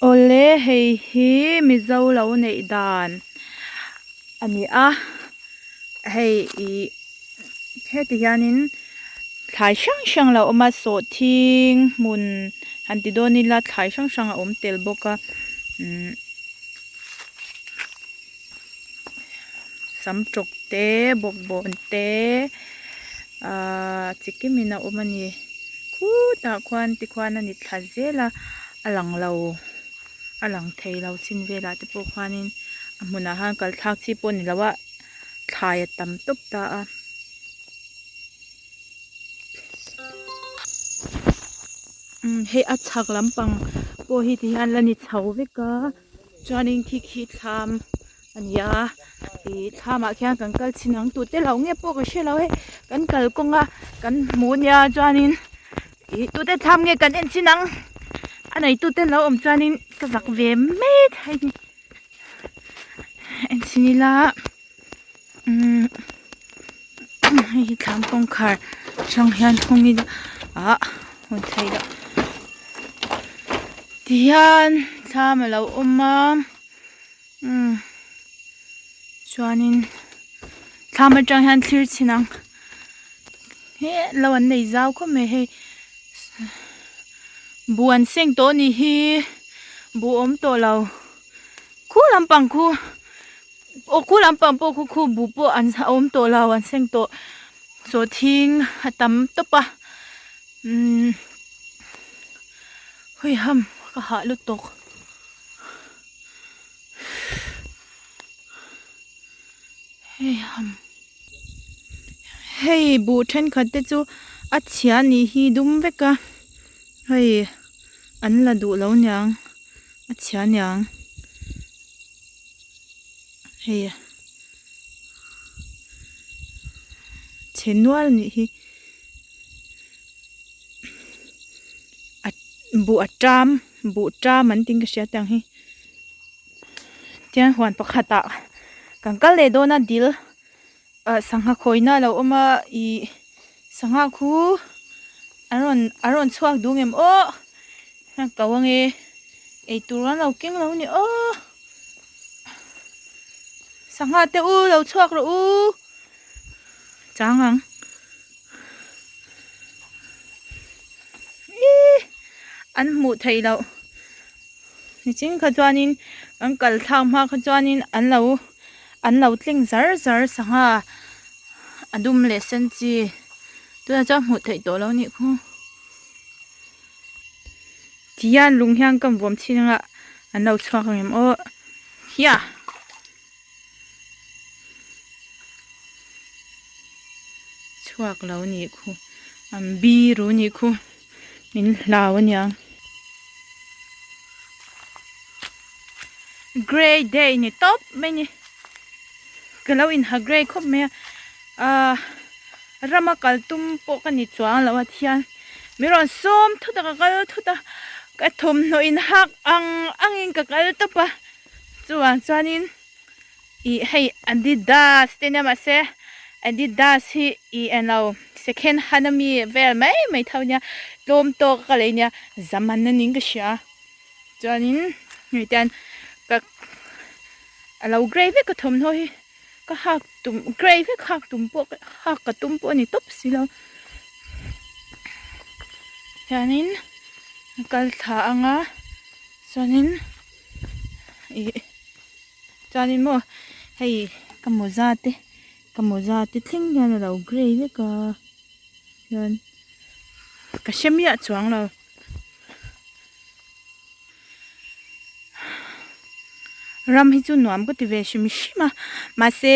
Awle hei hi mizo lo neih dan a ni a hei ih heti hianin thlai hrang hrang a lo awm a sawhthing hmun han ti dawn ila thlai hrang hrang a awm tel bawk a umm sam tawk te bawkbawn te ahh chikim in a awm a ni khutah khuan tikhuan a ni thla zel a a lang lo a lang thei lo chin velah te pawh khuanin a hmunah khan kal thlak chi pawh a ni lo a thlai a tam tawp ta a. Hei a chhak lampang pawh hi ti hian la ni chho vek a chuanin khi khi thlam a ni a ih thlamah khian kan kal chhin ang tute lo nge pawh ka hre lo hei kan kalkawng a kan hmu nia chuanin ih tute thlam nge kan en chhin ang a neitute lo awm chuanin ka zak ve mai thei a ni en chhin ila umm hei hi thlam kawngkhar atang hian hawng ila ah hawn theih loh tihian thlam alo awm a umm chuanin thlam atang hian thlir chhin ang he lo an nei zau khawp mai hei buh an seng tawh a nih hi buh awm tawh lo khu lampang khu aw khu lampang pawh khu khu buh pawh an a awm tawh lo an seng tawh sawhthing a tam tawp a umm huiham ka hah lutuk. Hei buh thenkhat te chu a chhia anih hi dum vek a hei an la duh lo niang a chhia aniang hei chhe nual anih hi a buh a ṭam buh ṭam an tih in ka hria tiang hi. Tiang huan pakhatah kan kal leh dawn a dil ah sangha khawina a lo awm a ih sangha khu an rawn an rawn chhuak duh ngem aw a ko ange eitur an lo keng lo ni aw sangha te u lo chhuak rawh u chang ang ihh an hmuh theih loh. Nichin kha chuanin an kal thlak hma kha chuanin an lo an lo tling zar zar sangha a dum leh sen chi tunah chuan hmuh theih tawh lo a nih khu tihian lung hian ka vawm chhin anga an lo chhuak ang em aw hiah. Chhuak lo nih khu an biru nih khu min hlau aniang. Grey day ni tawp mai ni ka lo inha grey khawp mai a ahh rama kal tum pawh ka ni chuang lo a thian min rawn sawm thut a ka kal thut a ka thawmhnaw inhak ang angin ka kal tawp a. Chuvang chuanin ih hei Adidas te nia mahse Adidas hi ih englo second hand ami vel mai mai tho nia tlawm tawk ka lei nia zaman a niin ka hria chuanin hei te hian ka a lo grey vek ka thawmhnaw hi ka hak tum grey vek hak tum pawh hak ka tum pawh a ni tawp si lo hianin a kal thla ang a chuanin ih chuanin maw hei ka mawza te ka mawza te thleng hian a lo grey vek a hian ka hre miah chuang lo. Ram hi chu nuam ka ti ve hrim hrim a mahse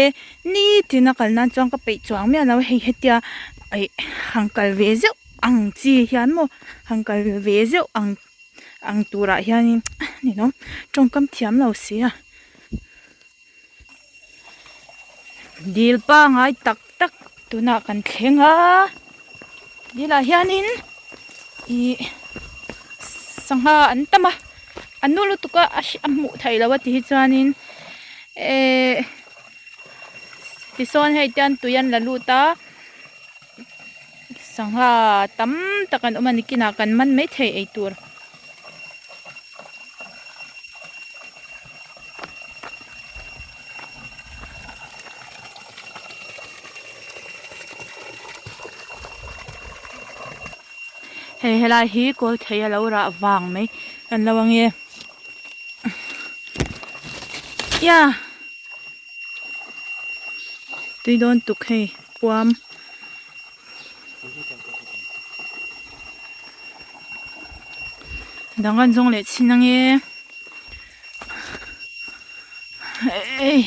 nitin a kal nan chuan ka peih chuang miah lo hei hetia aih han kal ve zeuh ang chi hian maw han kal ve zeuh ang ang turah hianin ninawm tawngkam thiam lo si a dil pangai tak tak tunah kan thleng a dilah hianin ih sangha an tam a a nu lutuk a a hmuh theih loh a ti hi chuanin ehh tisawn hei te tui an la lut a sangha tam tak an awm a nikinah kan man maithei eitur. Hei helai hi kawl thei a lo rah vang mai kan lo ange ia tui dawn tuk hei puam. Dang an zawng leh chhin ange ei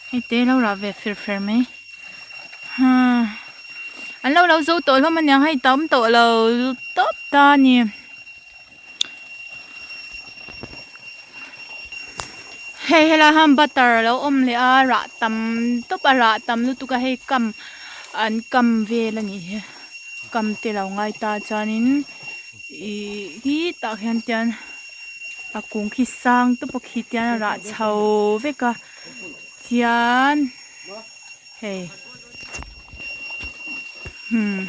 hei te lo rah ve fer fer mai ha an lo lo zo tawh hlawm aniang hei tam tawh lo tawp ta a ni. Hei helai hian butter a lo awm leh a rah tam tawp a rah tam lutuk a hei kam an kam vel a nih hi kam te lo ngai ta chuanin ih hi tah hian tian a kung khi sang tawp a khi tian a rah chho vek a tian hei hmm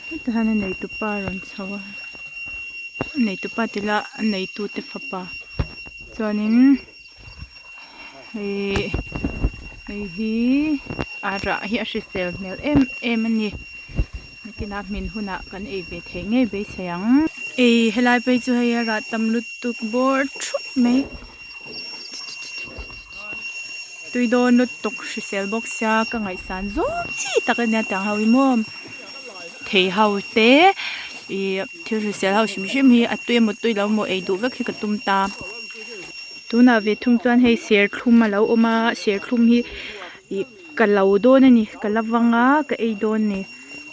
hetah hian a neitupa a rawn chho a. A neitupa ti ila a neitute fapa chuanin ihh hei hi a rah hi a hrisel hmel em em a ni nakinah hmin hunah kan ei ve theih ngei beisei ang. Ei helai phei chu hei a rah tam lutuk bawr thup mai tui dawn lutuk hrisel bawk sia ka ngaihsan zawng chi tak a nia tiang ho hi maw thei ho te ih thil hrisel ho hrim hrim hi a tui emaw tui lo emaw ei duh vek hi ka tum ta tunah ve thung chuan hei serthlum a lo awm a serthlum hi ih ka lo dawn a ni ka la vang a ka ei dawn a ni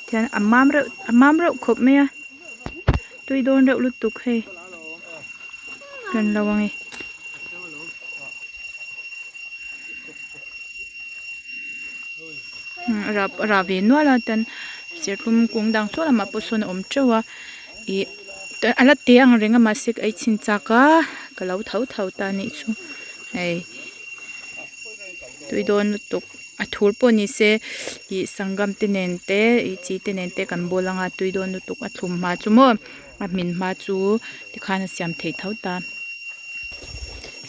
tihian a mam reuh a mam reuh khawp mai a tui dawn reuh lutuk hei. Kan lo ang e. Rah rah ve nual a chuan serthlum kung dang saw lamah pawh sawn a awm teuh a ih a la te ang reng a mahse ka ei chhin chak a ka lo tho tho ta a nih chu hei tui dawn lutuk a thur pawh ni se ih sangam te nen te ih chi te nen te kan bawl anga tui dawn lutuk a thlum hma chu maw. A hmin hma chu tikhan a siam theih tho ta.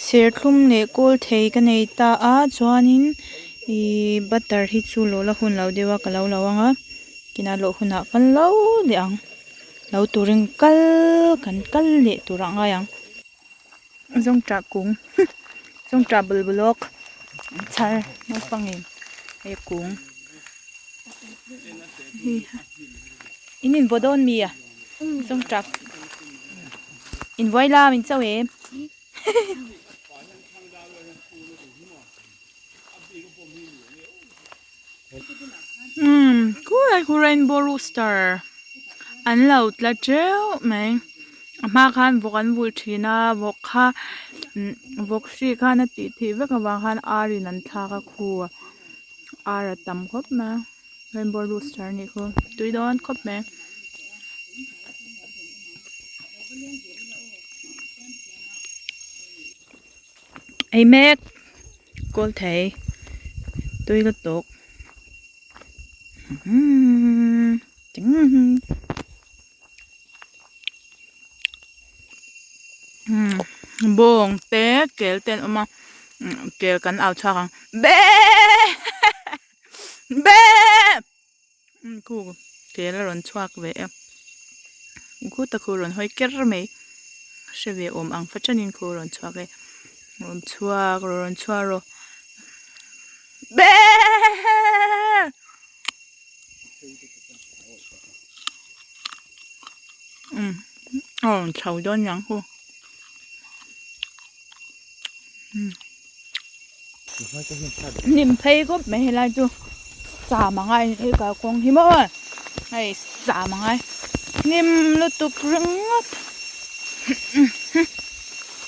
Serthlum leh kawl thei ka nei ta a chuanin ihh butter hi chu lawh la hun lo deuh a ka lo lo ang a kinah lawh hunah ka lo leh ang lo turin kal kan kal leh tur ah ngai ang. Zawngṭah kung zawngṭah bul bulawk chhar naupangin hei kung in invaw dawn mi a zawngṭah invuai la min cho em umm khulai khu rainbow rooster an lo tla teuh mai a hma khan vawk an vulh thin a vawk kha vawk hri khan a tih thih vek avang khan ar in an thlak a khu ar a tam khawp mai a rainbow rooster a nih khu tui dawn khawp mai. Ei mek kawl thei tui lutuk bawng te kel te an awm a kel kan au chhuak ang bee bee khu kel a rawn chhuak ve a khu tak khu a rawn hawi ker mai hre ve awm ang fa thenin khu a rawn chhuak e rawn chhuak rawh rawn chhuak rawh bee. Umm a rawn chho dawn niang hu umm hnim phei khawp mai helai chu sam a ngai hei kalkawng hi maw hei sam a ngai hnim lutuk ringawt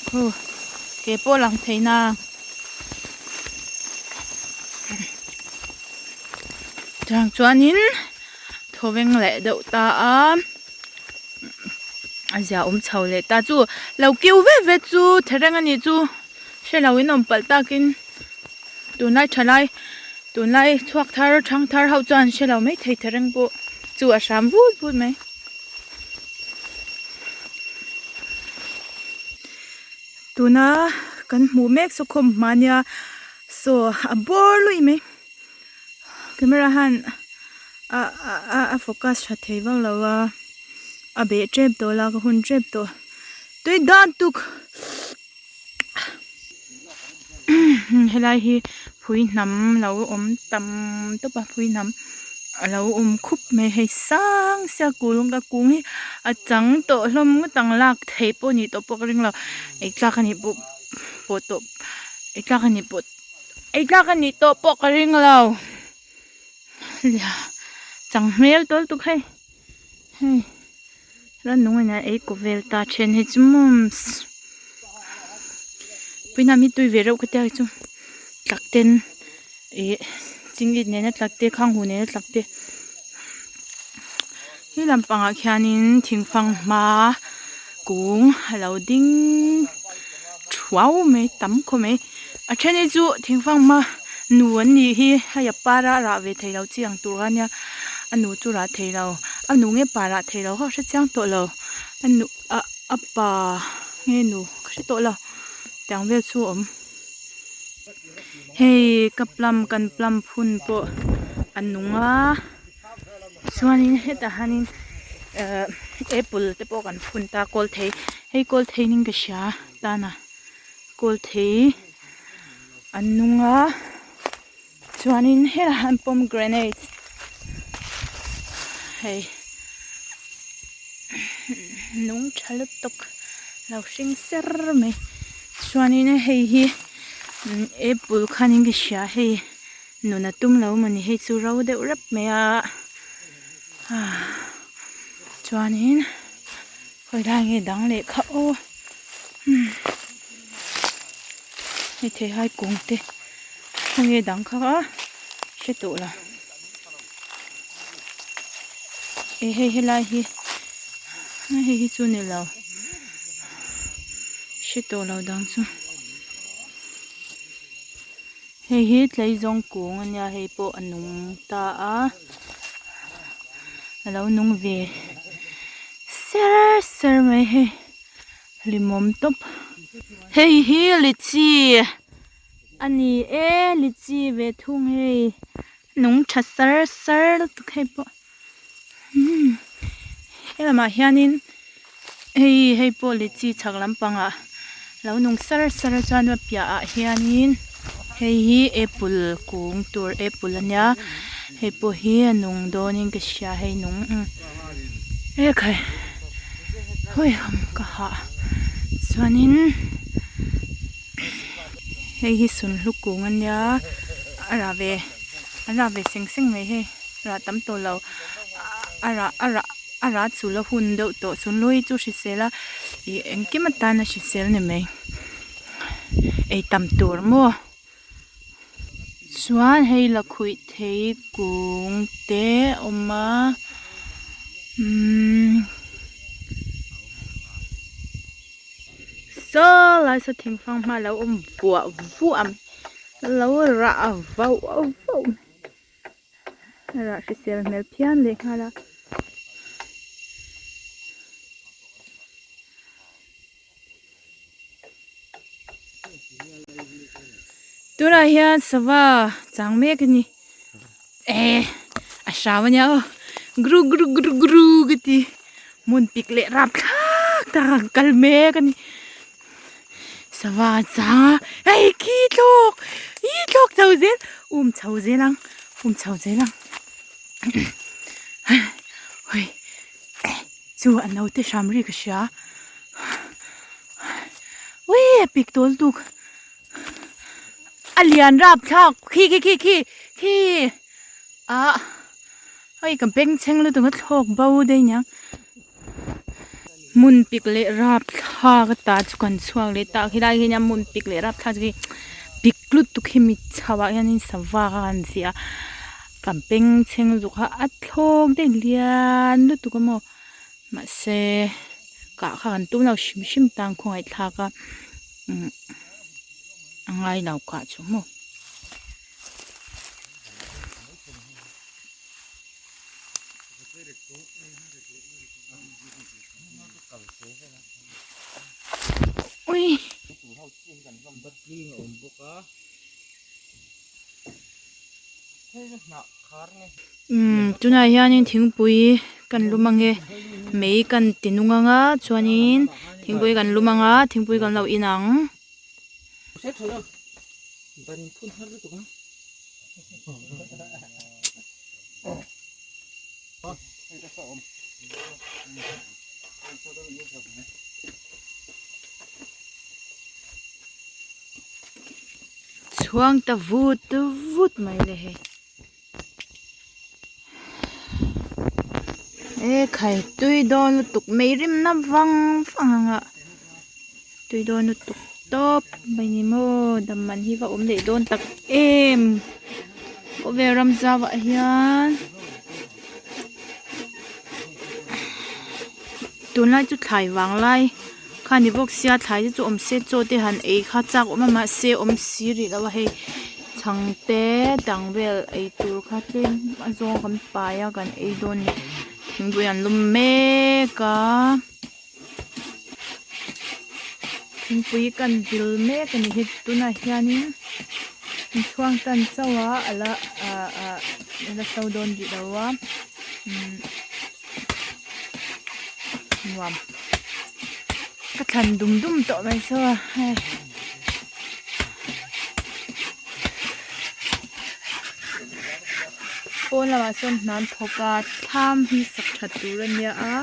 khu ke pawh a lang thei nang. Tiang chuanin thawveng leh deuh ta a a zia awm chho leh ta chu lo kiu ve ve chu thereng a nih chu hre lo in awm palh takin tunlai thalai tunlai chhuak thar thang thar ho chuan hre lo mai thei thereng pawh chu a hram vut vut mai. Tuna kan hmuh mek saw khawm hma nia saw a bawr luih mai camera hian a a a focus tha thei vak lo a a beh tep tawh la ka hun tep tawh tui dan tuk helai hi phui hnam lo awm tam tawp a phui hnam a lo awm khup mai hei sang sia kung ka kung hi a chang tawh hlawm ngawt ang lak theih pawh a nih tawh pawh ka ring lo ei tlak a nih pawh pawh tawh ei tlak a nih pawh ei tlak a nih tawh pawh ka ring lo chang hmel tawl tuk hei hei rannung in a ei kaw vel ta then hi chu maw puihnam hi tui ve reuh ka tia chu tlak ten ih chingit nena tlak te khanghu nena tlak te he lampangah khianin thingfang hma kung a lo ding thuau mai tam khawp mai a then hi chu thingfang hma nu an nih hi hei a para a rah ve thei lo chi ang tur kha ania a nu chu rah thei lo a nu nge pa rah thei lo kha ka hre chiang tawh lo a nu ah a pa nge nu ka hre tawh lo tiang vel chu a awm. Hei ka plum kan plum phun pawh a nung a chuanin hetah hianin ehh apple te pawh kan phun ta kawl thei hei kawl thei niin ka hria tana kawl thei an nung a chuanin hetah hian pomegranate hei nung tha lutuk lo hring ser mai chuanin hei hi apple khanin ka hria hei nun a tum lo mawni hei chu ro deuh rep mai a chuanin khawi lai nge dang leh kha aw hei theihai kung te khawnge dang kha a hre tawh lo eh hei helai hi hei hi chu ni lo hre tawh lo dang chu hei hi tleizawng kung a nia hei pawh a nung ta a a lo nung ve ser ser mai hei hlimawm tawp hei hi litchi a ni e litchi ve thung hei nung tha sar sar lutuk hei pawh umm he lamah hianin hei hei pawh litchi chhak lampangah lo nung sar sar a chuan a piahah hianin hei hi apple kung tur apple a nia hei pawh hi a nung dawnin ka hria hei nung ekhai hawihaw ka hah chuanin hei hi sunhlu kung a nia a rah ve a rah ve seng seng mai hei rah tam tawh lo a rah a rah a rah chul a hun deuh tawh sunhlu hi chu hrisel a ih engkim atan a hrisel ni mai ei tam tur maw. Chuan hei lakhuih thei kung te a awm a umm. Saw lai saw thing fanghma a lo awm vuah vuah a lo rah vauh vauh a rah hrisel hmel phian leh nghal a. Tunah hian sava chang mek a ni eh a hram a nia aw gru gru gru gru ka ti hmun pik leh rap thlak tak a kal mek a ni sava a chang a hei khi thlawk ih thlawk chho zel um chho zel ang um chho zel ang hawi. Chu a naute hram ri ka hria ui a pik tawl tuk a lian rap thlak khi khi khi khi khi ah hei ka bengchheng lutuk a thlawk bo daih aniang hmun pik leh rap thlak a tah chu kan chhuak leh tak helai hi nia hmun pik leh rap thlak chu hei pik lutuk hi mi chho ah hianin sava kha an ziah a. Ka bengchheng lutuk kha a thlawk daih lian lutuk a maw mahse kah kha kan tum lo hrim hrim tan khawngaih thlak a umm a ngai lo kah chu maw. Ui. Umm tunah hianin thingpui kan lum ange mei kan ti nung anga chuanin thingpui kan lum anga thingpui kan lo in ang. Chhuang ta vut vut mai le hei e khai tui dawn lutuk mei rim na vang vang ang a tui dawn lutuk tawp mai ni maw dam man hi va awm leh dawn tak em khawvel ram zau ah hian tunlai chu thlai vang lai. Kha ni bawk sia thlai te chu awm se chaw te han ei kha chak awm a mahse awm si rih lo a hei chhang te dang vel ei tur kha tlem a zawng kan pai a kan ei dawn a ni thingpui an lum mek a thingpui kan dil mek a ni hi tunah hianin inchhuang tan chauh a ala ah ah ala so dawn rih lo a umm nuam. Ka thlan dum dum tawh mai saw a hei. Pawn lamah sawn hna an thawk a thlam hi sak that tur a nia a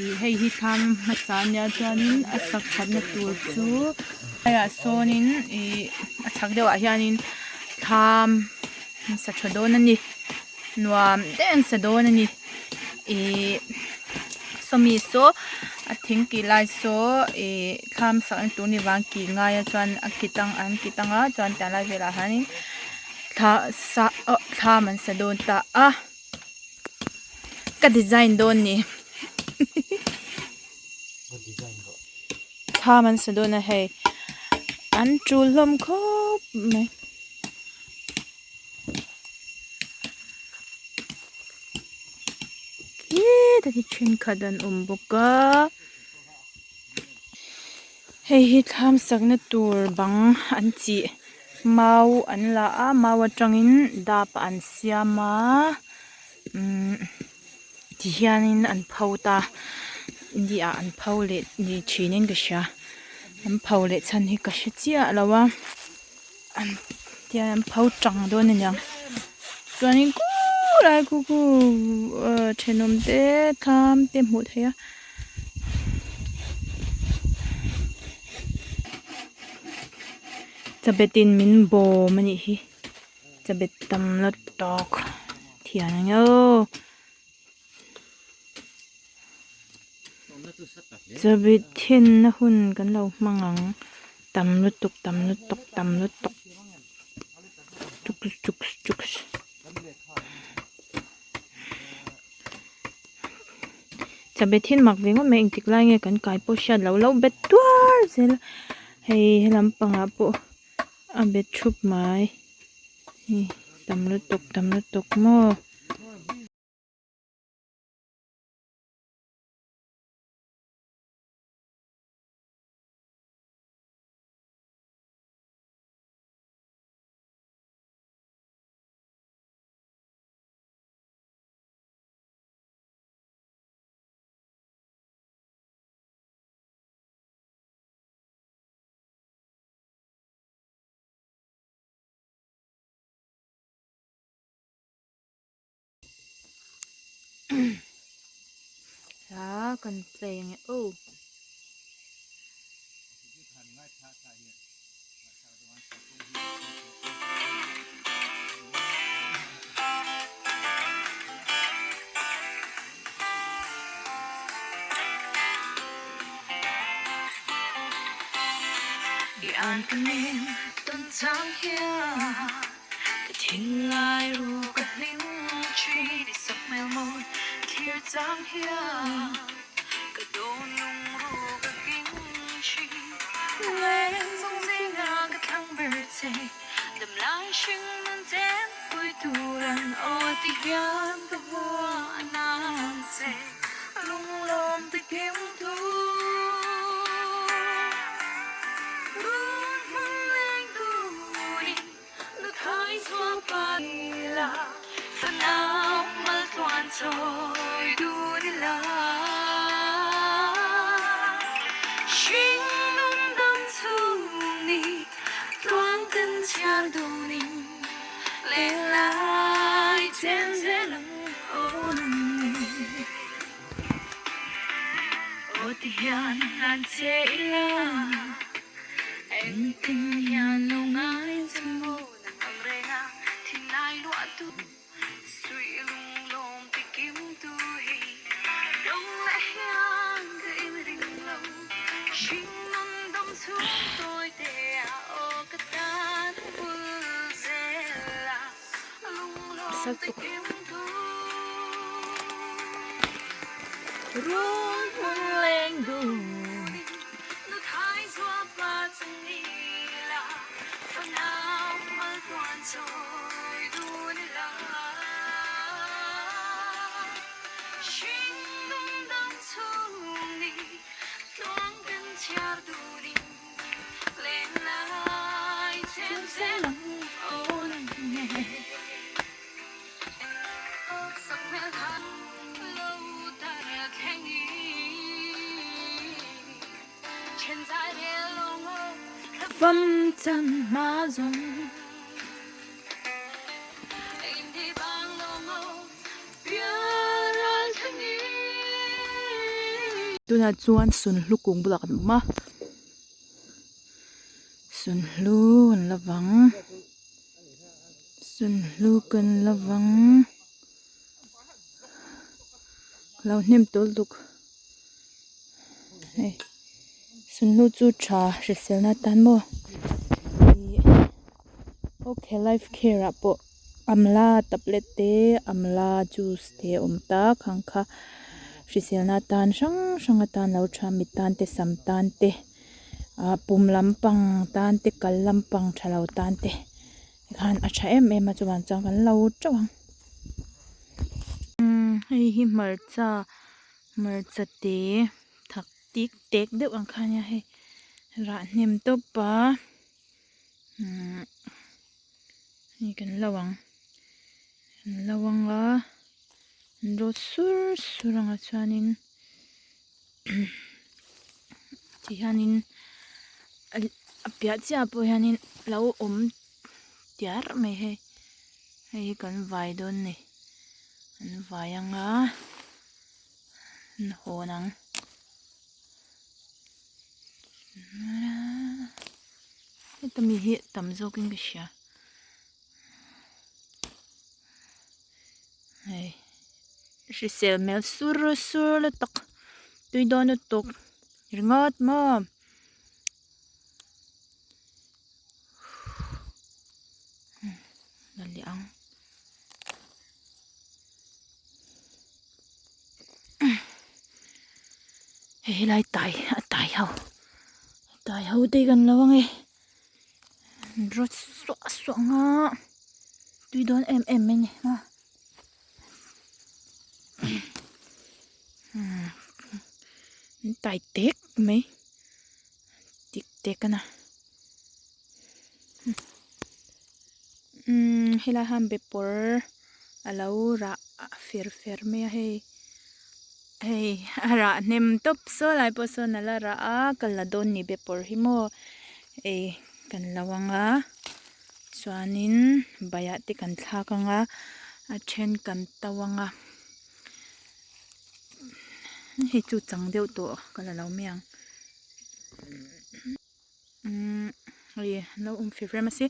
ih hei hi thlam hmasa a nia chuanin a sak thatna tur chu haiah sawnin ih a chhak deuhah hianin thlam an sa tha dawn a ni. Nuam deuh an sa dawn a ni ihh sawmi saw a thing kih lai saw ihh thlam sak na tur ni vang kih ngai a chuan a ki tang an ki tang a chuan tiang lai velah hianin thla sa oh thlam an sa dawn ta a ka design dawn ni thlam an sa dawn a hei an tul hlawm khawp mai. Khita khi thenkhat an awm bawk a hei hi thlam sakna tur bang an chih mau an la a mau atangin dap an siam a umm tihianin an pho ta ni ah an pho leh ni thinin ka hria an pho leh chhan hi ka hre chiah lo a. An tian an pho tang dawn a niang chuanin khulai khu khu ahh thenawm te thlam te hmuh theih a chabet in min bawm a nih hi chabet tam la tawk thian ang aw. Chawbit thinna hun kan lo hmang ang tam lutuk tam lutuk tam lutuk chuk chuk chuk chawbit thin mak ve ngawt mai engtik lai nge kan kai pawh hriat loh lo bet tuar. zel a hei helam pangah pawh a bet thup mai hei tam lutuk tam lutuk maw. Hla kan play ange aw. Tunah chuan sunhlu kung bulah kan awm a sunhlu an la vang sunhlu kan la vang ka lo hnem tawl duk hei sunhlu chu tha hriselna atan maw ih okay life care ah pawh amla tablet te amla juice te a awm ta khang kha hriselna atan hrang hrang atan lo tha mit tan te sam tan te ah pum lampang tan te kal lampang tha lo tan te tikhan a tha em em a chuvang chuan kan lo teuh ang umm hei hi hmarcha hmarcha te thak tik tek deuh ang kha ania hei rah hnem tawp a umm hei kan lo ang kan lo ang a an rawt sur sur ang a chuanin ti hianin a piah chiah ah pawh hianin lo awm tiar mai hei hei hi kan vai dawn a ni an vai ang a an hawn ang heta mi hi tam zawk in ka hria hei hrisel hmel sur sur lutuk tui dawn lutuk ringawt maw. La leh ang hei helai tai a tai ho. Tai ho te kan lo ange rawt suah suah ang a tui dawn em em mai ni a an tai tek mai tik tek a na umm helai hian bepawr a lo rah fer fer mai a hei hei a rah hnem tawp saw lai pawh sawn a la rah a ka la dawn ni bepawr hi maw ei kan lo ang a chuanin baiah te kan thlak ang a a then kan to ang a hei chu chang deuh tawh ka la lo mai ang. Umm hei an lo awm fe rem a si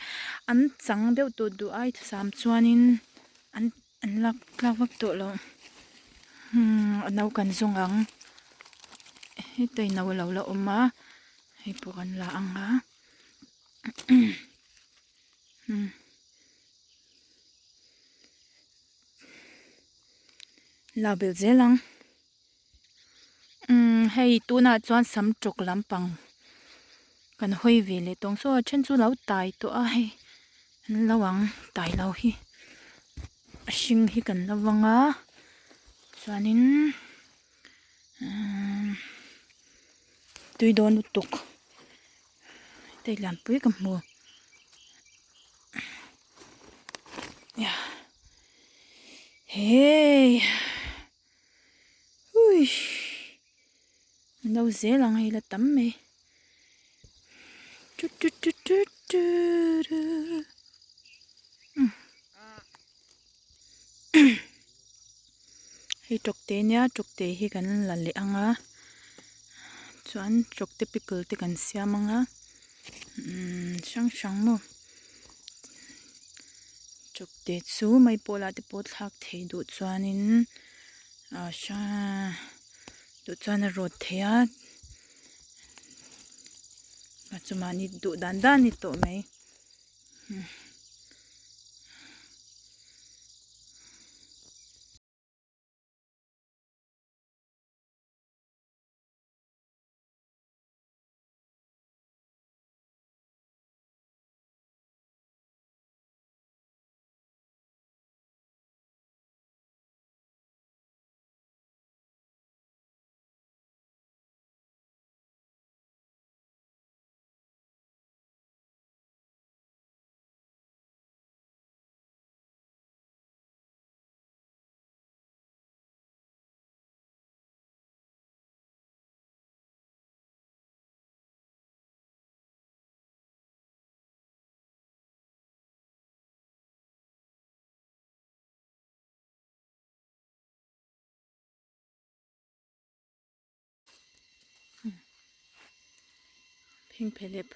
an chang deuh tawh duh ai thusam chuanin an an lak tlak vak tawh lo umm a no kan zawng ang hetah no a lo la awm a hei pawh kan la ang a umm la belh zel ang. Umm hei tunah chuan sam tawk lampang kan hawi ve leh tawng saw a then chu lo tai tawh a hei an lo ang tai lo hi a hring hi kan lo vang a chuanin umm tui dawn lutuk hei lianpui ka hmu hei. Huish no zel ang hei la tam mai tut tut tut tut tut hei tawkte nia tawkte hi kan la leh ang a chuan tawkte pickle te kan siam ang a umm hrang hrang maw tawkte chu mai pawh lah te pawh thlak thei duh chuanin. Ah duh chuan a rawt thei a a chu mahni duh dan dan a ni tawh mai. Phengphehlep.